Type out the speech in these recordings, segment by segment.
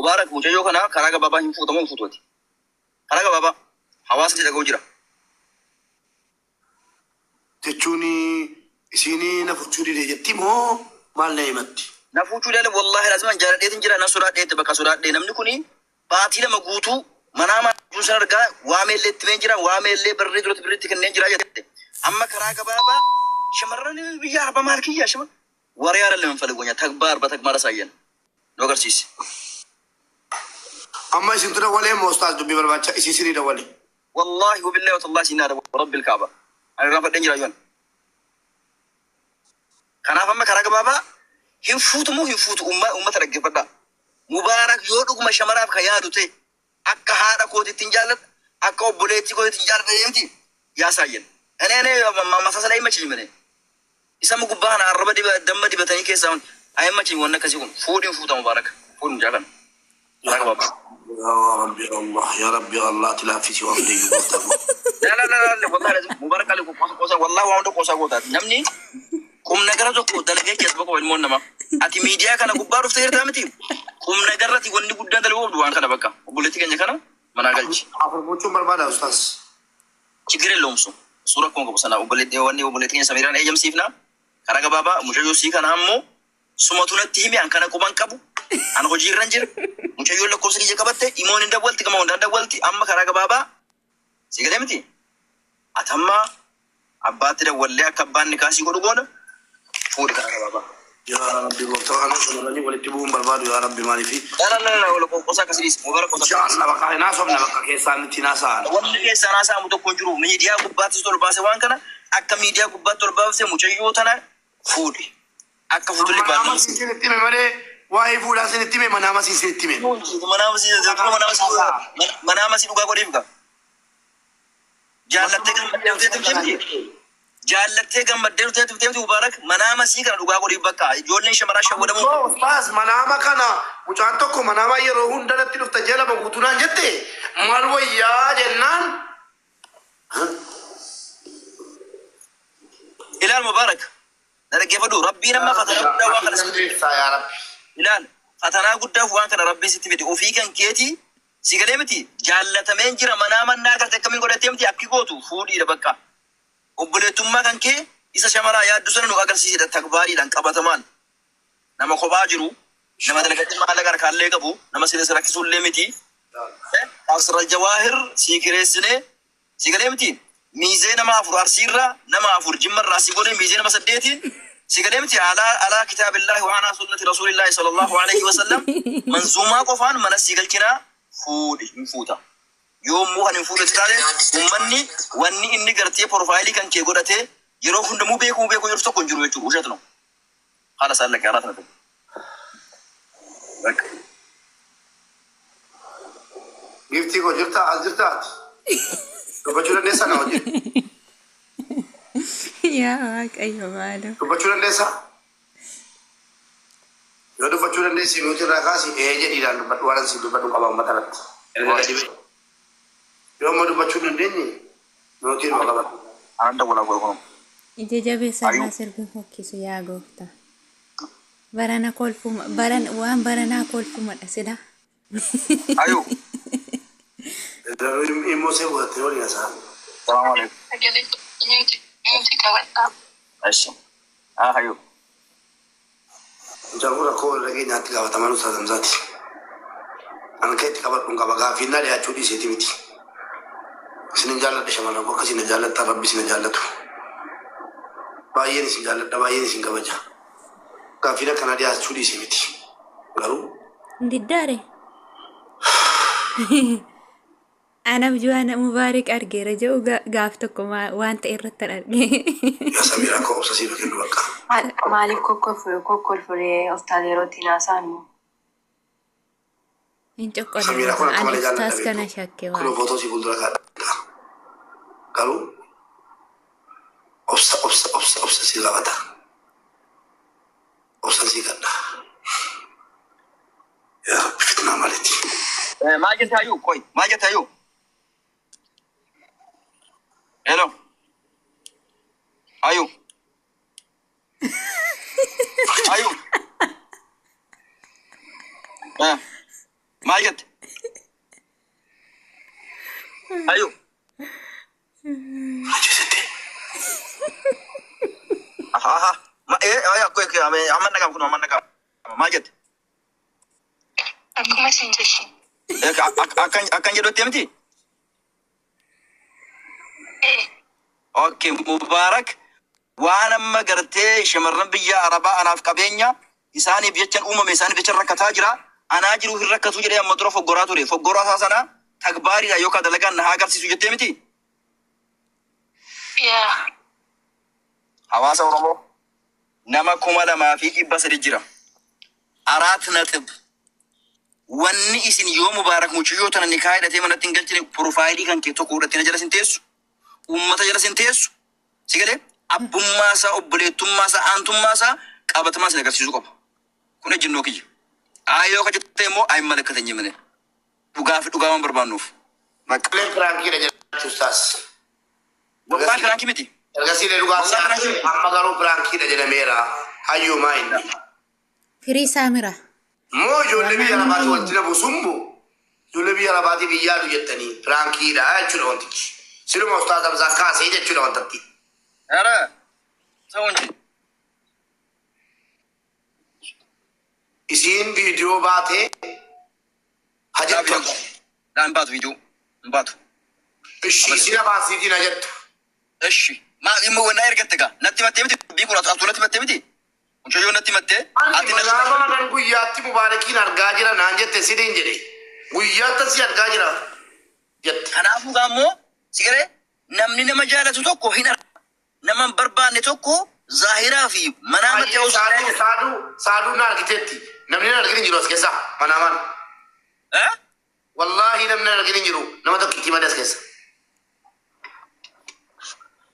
Mubaarak mucayyoo kana karaa gabaabaa hin fuutamoo hin fuutuuti. Karaa gabaabaa hawaasni dhaga'u jira. Jechuun isiin na fuchuu dide jetti moo maal na himatti? Na fuuchuu dide wallahi laziman jaaladheetin jira nan sodaadheetti bakka sodaadhee namni kuni baatii 2 guutuu manaa maajuun san argaa waameellee itti himeen jira waameellee birrii duratti birriitti kenneen jira jette. Amma karaa gabaabaa shamarran biyya araba maal kiyya shama waree አይደለም የምንፈልገው እኛ ተግባር በተግባር አሳየን nu agarsiisi. Amma isintu dawwalee moo ustaaz dubbii barbaacha isin sinii dawwale? Wallahi wabillahi watallahi sinaa dawwale rabbil kaaba. Ani irraanfadheen jira yoon. Kanaaf amma karaa gabaabaa hin fuutu moo hin fuutu uummata dhaggeeffadhaa. Mubaarak yoo dhuguma shamaraaf ka yaadu ta'e akka haadha kootiitti hin jaalladha akka obboleettii kootiitti hin jaalladha deemti yaasaayyen. Ene ene masasala himachiin mene. Isa amma gubbaa kana arraba diba damma dibatanii keessaa ayimmachiin wanni akkasii kun fuudhiin fuuta Mubaarak fuudhin jaalan. Karaa gabaabaa. Yaa Rabbi Allah, yaa Rabbi Allah, ati laaffisi waan hundayyuu gooftaa koo. La la la la wallahi lazim Mubarak ali qosa qosa wallahi waan hunda qosa gootaati. Namni qumna gara tokko dalagee keessa bakka ilmoon namaa. Ati miidiyaa kana gubbaa dhuftee jirtaa miti. Qumna garratti wanni guddaan dalaguu qabdu waan kana bakka. Obboleettii keenya kana manaa galchi. Afur gochuun barbaada ustaas. Chiggir elloomsu. Suura akkuma qabu sana obboleettii wanni obboleettii keenya Samiiraan eeyyamsiifna. Karaa gabaabaa mucayyoo sii kana ammoo sumatu natti hime an kana quban qabu. An hojii irra hin jira. Mucayyoon lakkoofsa kiyya qabatte imoon hin dawwalti gama hundaan dawwalti amma karaa gabaabaa si galee miti. Ati amma abbaatti dawwallee akka abbaan nikaa sii godhu goona fuudhi karaa gabaabaa. Yaa Rabbi gooftaa kana shamarranii walitti bu'uun barbaadu yaa Rabbi maaliifi. La la la la wala qosaa akkasii dhiisi Mubarak qosaa. Inshallah bakka hin haasofne bakka keessaan itti haasa'an. Wanni keessaan haasa'amu tokko hin jiru. Miidiyaa gubbaattis ol baase waan kana akka miidiyaa gubbaatti ol baafte mucayyoo tana fuudhi. Akka fuutullee Manaama baannama. isinitti hime malee waa'ee fuudhaa isinitti hime manaama isinitti hime. Manaama si dhugaa godhiif gaa. Jaallattee gammaddee dhufteetu miti. Jaallattee gammaddee dhufteetu miti Mubaarak manaama sii kana dhugaa godhiif bakka ijoolleen shamaraa shawwadamuu. No, ustaaz manaama kana mucaan tokko manaama yeroo hunda natti dhufta ji'a lama guutuu naan jette maal wayyaa jennaan. Ilaal Mubaarak na dhaggeeffadhu rabbiin amma fatanaa guddaa waan kana sitti fide. Dandeessaa yaa Rabbi. Ilaal fatanaa guddaaf waan kana rabbiin sitti fide ofii kan keetii si galee miti jaallatameen jira manaa mannaa garte akkamiin godhattee miti akki gootu fuudhiidha bakka. Obboleettummaa kan kee isa shamaraa yaaddu sana nu agarsiisidha takbaariidhaan qabatamaan. Nama kophaa jiru nama dalagatee maallaqa harkaallee qabu nama sila rakkisuullee miti. Asra Jawaahir sii kireessinee si galee miti miizee nama 4 Arsiirraa nama 4 Jimmarraa si godhee miizee nama 8 si galee miti alaa alaa kitaabillaahi wa alaa sunnati rasuulillaahi sallallahu alaihi wasallam manzuumaa qofaan mana sii galchinaa fuudhi hin fuuta. Yommuu kan hin fuudhatu taate uummanni wanni inni gartee profaayilii kan kee godhatee yeroo hundamuu beekuu beekuu yeroo tokko hin jiru jechuudha. Ushat no. Haala isaan lakkee haala sana ta'e. Bakka. Giftii koo jirtaa as jirtaa ati? Dubbachuu dandeessaa na wajjin? Yaa Waaqayyo maaloo. Dubbachuu dandeessaa? Yoo dubbachuu dandeessi nuti irraa kaasi ee jedhiidhaan dubbadhu waan asii dubbadhu qaba uummata irratti. Erga gadi ba'e. Yoo immoo dubbachuu hin dandeenye nuti irraa qabadhu. Anaan dawwalaa godhu kun. Ija jabeessa Ayuu. irraa sirbi fokkisu yaa gooftaa. Barana kolfuma baran waan baranaa kolfumadha sila. Ayuu. Garuu immoo see godhattee waliin haasa'aa. Salaamu alaikum. Sagalee mute qabadhaa. Eshi. Ah ayuu. Mucaan kun rakkoo irra keenyaatti gaafatamaan Ustaaz Hamzaati. An kan itti qabadhu hin qaba. Gaaffiin naa dhiyaachuu dhiiseeti miti. Isinin jaalladha shamarran koo akka isin na jaallattan rabbi isin na jaallatu. Baay'een isin jaalladha baay'een isin kabaja. Gaaffiin akkanaa dhiyaachuu dhiise miti. Garuu Hin diddaare. Anab Juwaana Mubaarik argeera jedhu gaaf tokko waan ta'e irratti arge. Yaa Samiiraa koo obsa siif kennu bakka. Maaliif kokkolfuree ustaaz yeroo ittiin haasa'an immoo? Hin coqqola Samiiraa kun akka ani malee jaalladha ustaaz kana beektu. shakke Kunoo waan. footoo si fuuldura kaadha. Garuu obsa obsa obsa obsa si qabata. Obsa si kadha. Yaa Rabbi fitnaa maaliiti? Maal jette ayuu? Qoy maal jette ayuu? Hello. Ayuu. Ayuu. Maal jette? Hayyuu. Ajjeesette. Aha aha. Ma ee akka amma nagaam kun amma nagaam. Maal jette? Akkuma isin jettu. Akkan jedhutti miti? Ee. Okay, Mubaarak waan amma gartee shamarran biyya Arabaa anaaf qabeenya isaaniif jechan uumame, isaaniif jechan rakkataa jira. Anaa jiru hin rakkatu jedhee amma dura foggoraa ture. Foggoraa isaa sana tagbaariidha yookaan dalagaan na haa agarsiisu jettee miti? Yaa. Hawaasa Oromoo nama 2300 jira. አራት ነጥብ. Wanni isin yoo Mubaarak mucayyoo tana nikaa hidhatee manatti hin galchine, profaayilii kan kee tokko godhattee na jala sin teessu. Uummata jala sin teessu. Si galee abbummaa isaa, obboleettummaa isaa, aantummaa isaa qabatamaa sin agarsiisuu qaba. Kun ejjennoo kiyya. Aayoo ka jettee immoo ayi malakatanye mane. Dhugaa fi dhugaa waan barbaannuuf. Bakka. Leen piraankiidha jedhu ustaas. Wallahi piraankii miti. Ergasii dhugaa Wallahi piraankii miti. Amma garuu piraankiidha jedhameera. Hayyuu maa inni? Firii saamira. Moo ijoollee biyya lafaatii walitti nabu sumbu? Ijoollee biyya lafaatii biyyaadhu jettanii piraankiidha jechuudha wantichi. Siluma ustaas Hamzaa kaasee jechuudha wantatti. Ara. Ta'uun jedhe. Isiin viidiyoo baatee hajattu. Laa, hin baatu viidiyoo. Hin baatu. Ishi isin afaan siitiin hajattu. Eshi. Maa immoo wanna ergatte gaa. Natti mattee miti. Dubbii kun atu natti mattee miti. Mucayyoo natti mattee. Ati natti Gaafa kanan guyyaatti Mubaarakiin argaa jira naan jette siniin jedhe. Guyyaatti si argaa jira jette. Kanaafuu gaa immoo si garee namni nama jaalatu tokko hin arga. Nama hin barbaanne tokko zaahiraa fi manaa mattee osoo Saaduu, saaduu, saaduu na argiteetti. Namni na argin hin jiru as keessa manaamaan. Eh? Wallaahi namni na argin hin jiru, nama tokkitti malee as keessa.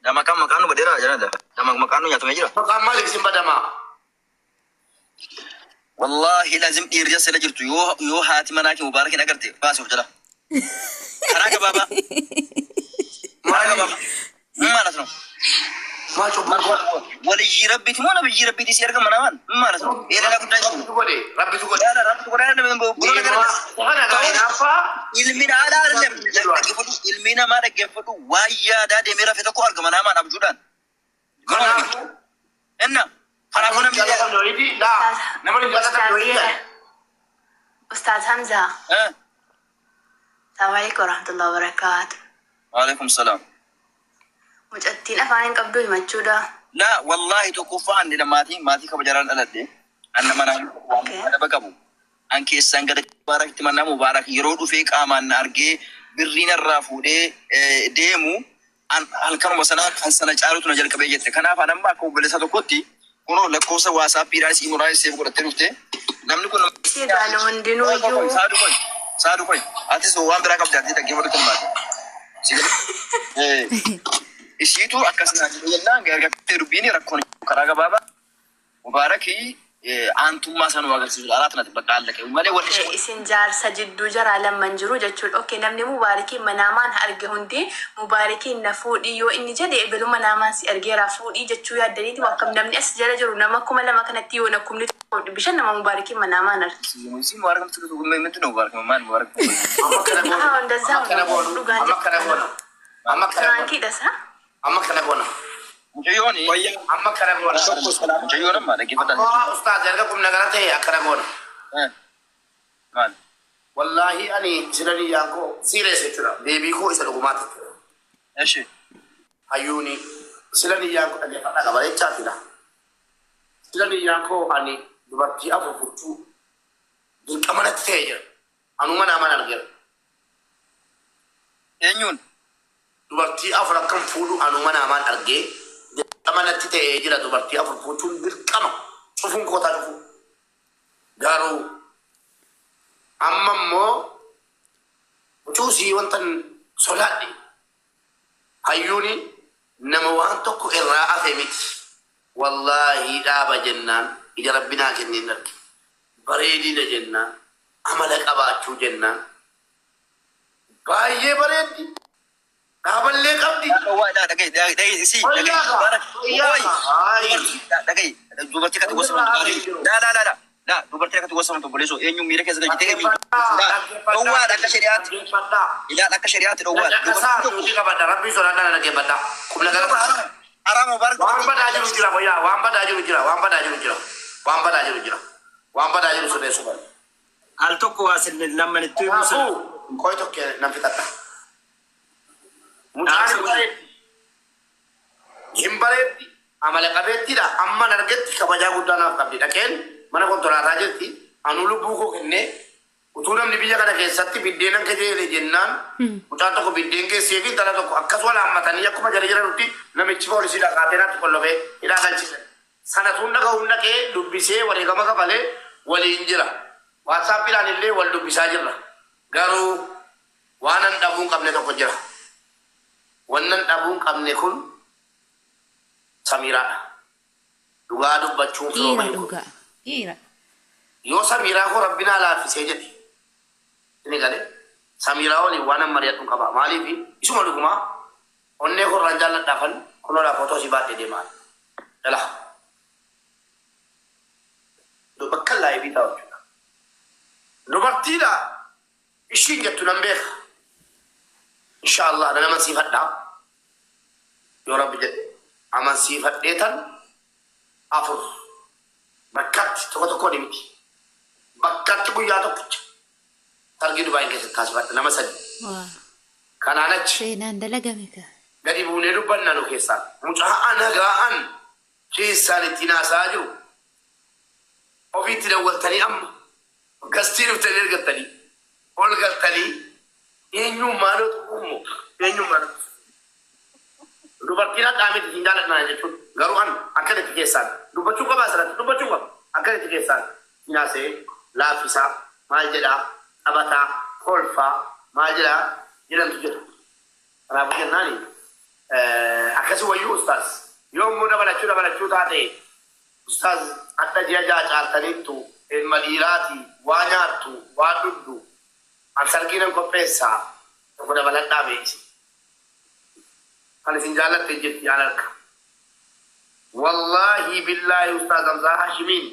Nama kam maqaan nu badeera jedhama. Nama maqaan nu nyaatamee jira. Maqaan maaliif isin badamaa? Wallaahi lazim dhiirri as jala jirtu yoo haati manaa kee Mubaarakin agarte baasi of jala. Karaa gabaabaa. Karaa gabaabaa. ማለት ነው? Maal cubbuu? ወልይ ረቢት moo nabiyyi rabbiiti si erga manaamaan ማለት ነው? ይሄ ሌላ ጉዳይ ነው። Rabbitu godhe. Rabbitu godhe. ያለ rabbi godhaa ብሎ ነገር Kana gaa hinaaffaa. Ilmi haadha አይደለም dhaggeeffadhu, ilmi namaa dhaggeeffadhu, waan yaadaa deemee rafe tokko arga manaamaan abjuudhaan. Kanaafuu. Inna kanaafuu namni Jaallatamne wayiiti. Laa, namni jaallatamne wayiiti. Ustaaz Hamza. Assalamu alaikum warahmatullahi wabarakatuh. Waalaikum salaam. Mucattiin afaan hin qabdu himachuudha. Laa, wallaahi tokkoffaa ani maatii maatii kabajaaraan dhaladhe. An nama adaba qabu. An keessaan gada Mubaarakti mannaa Mubaarak yeroo dhufee qaamaan na argee birrii narraa fuudhee deemu an halkanuma sana kan sana caalutu na jalqabee jette. Kanaaf an amma akka obboleessa tokkotti kunoo lakkoofsa waasaappiidhaan imoraanis save godhattee dhufte. Namni kun Egaan hundinuu iyyuu Saadu koy. Saadu koy. Atis waan biraa qabdi, ati dhaggeeffatu kan baate. Isiitu akkas naan jedhe jennaan gargaartee dubbiin rakkoon karaa gabaabaa Mubaarakii aantummaa sanuu agarsiisudha. Alaat nati bakka allaqe malee wanni Okay, isin jaarsa jidduu jaraa lamman jiru jechuudha. Okay, namni Mubaarakiin manaamaan arge hundi Mubaarakiin na fuudhii yoo inni jedhe ebelu manaamaan si argeera fuudhii jechuu yaaddaniiti akkam namni as jala jiru nama 2000 kanatti yoo nakkumni 500 nama Mubaarakiin manaamaan arge. Si Mubaarak ምንድን ነው? ሙባረክ ማን ሙባረክ? Amma kana goona. Ah, እንደዛ Amma kana goona. dhugaan Amma kana goona. Amma kana goona. Piraankiidha isaa? Amma kana goona. Mucayyoon Amma kana goona. Mucayyoon amma dhaggeeffatan. Amma ustaaz erga kumna gara ta'e akkana goona. Maal? Wallaahi ani sila niyyaan koo serious jechuudha. Deebii koo isa dhugumaati jechuudha. እሺ. Hayyuuni sila niyyaan koo dhaggeeffadhaa qaba jechaatidha. Sila niyyaan koo ani dubartii afur fuchuu dirqama natti ta'e jira. Anuma naman argeera. Eenyuun? Dubartii afur akkam fuudhu anuma namaan argee dirqama natti ta'ee jira, dubartii afur fuuchuun dirqama cufuun kootaa cufu. Garuu amma immoo cuusii wantan sodaadhe, hayyuuni nama waan tokko irraa hafe miti. Wallaahi dhaaba jennaan ija rabbinaa kenneen arge. Bareedina jennaan, amala qabaachuu jennaan baay'ee bareeddi. Dhaaballee qabdi. Dhagahi, dubartii kati gosa laa laa laa Laa dubartii akkatti gosa obboleessoo eenyuun miira keessa galchitee dhoowwaadha akka shari'aatti. Ilaal akka shari'aatti dhoowwaadha. Dhaqasaa nuti qabadha rabbii sodaadhaan dhaggeeffadha. Qubna gara Haraa Mubaarak. Waan badaa jiru jira wayyaa waan badaa jiru jira waan badaa jiru jira waan badaa jiru jira waan badaa jiru sirreessu bari. Al tokko waa sin lammanittuu himuu sana. Kanaafuu qoy tokko nan fixadha. Mucaan hin bareeddi. Hin bareeddi. Amala qabeettiidha. Amma argetti kabajaa guddaa naaf qabdi. Dhaqeen mana konkolaataa jirti. Anuu lubbuu koo kennee utuu namni biyya kana keessatti biddeenan kejeele jennaan mucaan tokko biddeen keessee fi intala tokko akkas wal haammatanii akkuma jala jiranutti namichi poolisii dhaqaatee natti qollofee hidhaa galchisan. Sana tun dhaga'uun dhaqee dubbisee wareegama kafalee waliin jira. Waatsaappiidhaan illee wal dubbisaa jirra. Garuu waan an dhabuu hin qabne tokko jira. Wannan dhabuu hin qabne kun Samiiraadha. Dhugaa dubbachuun firooma Dhiira hin godhu. dhugaa. Dhiira. Yoo Samiiraa koo rabbi naa laaffisee jedhe. Inni galee Samiiraa waliin waan an mari'adhu qaba. Maaliif isuma dhugumaa onnee korraan jaalladhaafan kunoodhaa footoo si baadhee deemaa. Dhala. Bakka laayivii taa'u jechuudha. Dubartiidha ishiin jettu nan beeka. Inshaallah nan amansiifadhaa. Yoo rabbi jedhe amansiifadhee tan afur bakkatti tokko tokko ni miti. Bakkatti guyyaa tokkicha targii Dubaayin keessatti taasifadha nama sadi. Waa. Kanaan achi Seenaan dalagame ka. gadi buunee dubbanna nu keessaan. Mucaa ana keessaan ittiin haasa'aa jiru. Ofiitti dawwaltanii amma gastii dhuftanii ergattanii ol galtanii eenyummaa nuti uumu eenyummaa nuti. Dubartiin hadhaa miti hin jaalladha jechuun garuu an akkanatti keessaan dubbachuu qaba asirratti dubbachuu qaba akkanatti keessaan nyaasee laaffisaa maal jedhaa taphataa kolfaa maal jedhaa jedhamtu jira. Kanaafuu jennaani akkasi wayyuu ustaaz yoo immoo dabalachuu dabalachuu taate ustaaz adda ji'a ja'a caaltaniittu ilma dhiiraati waa nyaattu waa dhugdu an sargiinan qopheessaa tokko dabaladhaa beeksi. Kan isin jaallatte jirti aan harka. Wallaahi billaahi ustaaz Hamzaa Hashimiin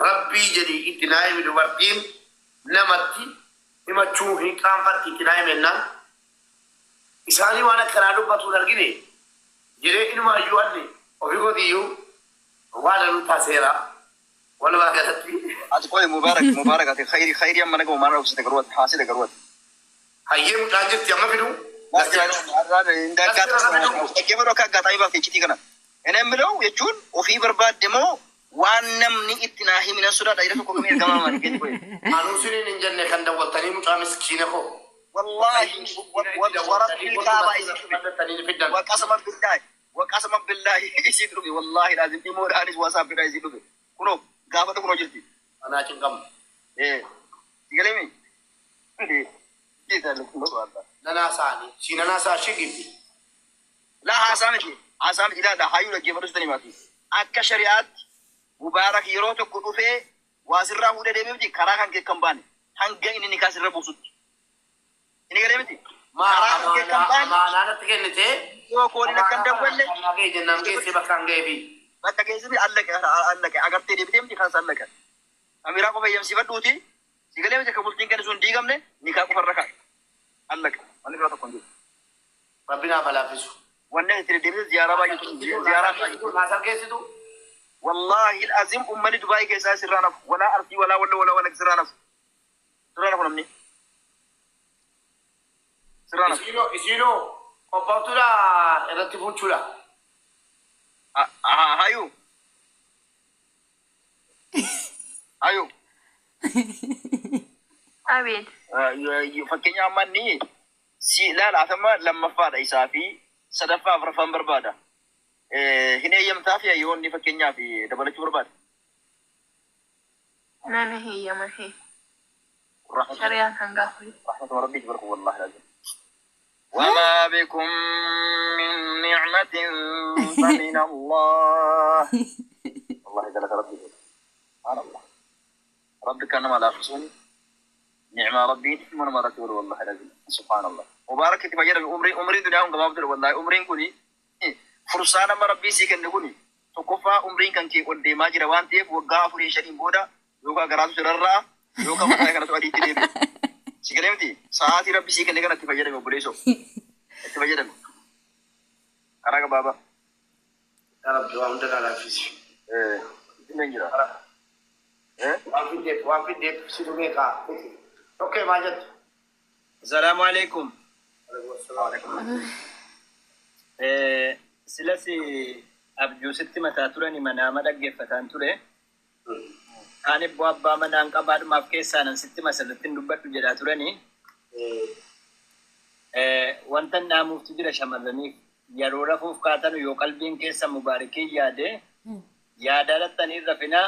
rabbii jedhii itti naa himi dubartiin namatti himachuu hin qaanfatti itti naa himennaan isaanii waan akkanaa dubbatuun argine jedhee inumaayyuu anni ofii kootiyyuu waan anuu taaseera walumaa galatti. Ati qoy Mubaarak Mubaarak ati khayri khayri amma naga maal obsite garuu ati haasida garuu ati. Hayyee mucaan jirti amma fiduu. Dhaggeeffadhu akka aggaataamii baafte iccitii kana. Inni የምለው jechuun ofii barbaadde moo waan namni itti naa himinan sodaadha jedha tokko kamii ergamaa maali keessa qoye. Anuu siniin hin jenne kan dawwaltanii mucaa miskiina koo. Wallaahi warabbil kaabaa isii dhufe. Waqasama billaahi waqasama billaahi isii dhufe wallaahi laazim dhimoodhaanis waasaappiidhaan isii dhufe. Kunoo gaafata kunoo jirti. Anaa cinqamu. Sigalemi. Nanaa saani. Si nanaa saa shigibbi. Laa haasaa miti. Haasaa miti ilaala hayyuu dhaggeeffadhu sitanii maati. Akka shari'aatti Mubaarak yeroo tokko dhufee waa sirraa fuudhee deemee miti karaa kan kee kan baane hanga inni nikaa sirra buusutti. Inni galee miti. Karaa kan kee kan baane Amaanaa natti kennitee. yoo kooliin akka hin dawwalle Ga'e jennaan geessee bakka hin ga'eefi. bakka keessatti allaqe allaqe agartee deebitee miti kanas allaqe. Amiraa qofa eeyyamsiifadhuuti si galee miti akka bultiin kenni sun diigamne nikaa qofa irra kaa'e. Allaqe wanni biraa tokko hin jiru. Rabbi naaf laaffisu. Wanni ati deddeebite ziyaaraa baay'eetu ziyaaraa baay'eetu. Naasar geessitu. Wallahi azim ummanni Dubaayii keessaa sirraa nafu walaa arsii walaa walla walaa wala sirraa nafu. Sirraa nafu namni. Sirraa nafu. Isiinoo isiinoo qophaa'uudha irratti fuuchuudha. Hayu. Hayu. Abeet. Fakkeenya amma inni si ilaala atama lammaffaadha isaa fi sadaffaa afuraffaan barbaada. Hin eeyyamtaa fi yoo inni fakkeenyaaf dabalachuu barbaada. Nani heeyyama hee. Shari'aan hangaafu. رحمة ربي تبارك والله العظيم. وما بكم من نعمة فمن الله. والله جل ربي سبحان الله. ربك أنما لا خصوني نعمة ربي نعمة ما رتول والله العظيم سبحان الله. مبارك تبين عمري عمري دنيا قبل والله عمري كوني فرصانا ما ربي سيكن نكوني. Tokkoffaa umriin kan kee ol deemaa jira waan ta'eef waggaa afurii shaniin booda Yookaan garaatu sirarraa yookaan mataa kanatu adiitti deebi'a. Si galee miti sa'aatii rabbi sii kenne kana itti fayyadame obboleessoo. Itti fayyadame. Karaa gabaabaa. Yaa Rabbi waa hunda naa laaffisi. Inni jira. Waan fiddeef waan fiddeef situ beekaa. Tokkee maal jettu? Salaamu alaikum. Silas abjuusitti mataa turani manaama dhaggeeffataan ture. Kaan ibboo abbaa manaan qabaadhumaaf keessaa nan sitti masirratti hin dubbadhu jedhaa turani. Wanta dhaamuuftu jira shamarraniif yeroo rafuuf kaatanu yoo qalbiin keessa mubaarikii yaade yaada lattanii rafinaa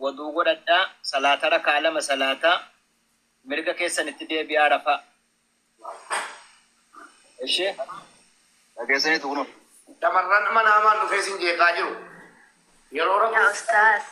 waduu godhadhaa salaata rakaa lama salaataa mirga keessanitti deebi'aa rafaa. Ishee Dhageessanii tuqnu. Shamarran manaamaan dhufee sin jeeqaa jiru. Yeroo Yaa rafuuf ustaaz.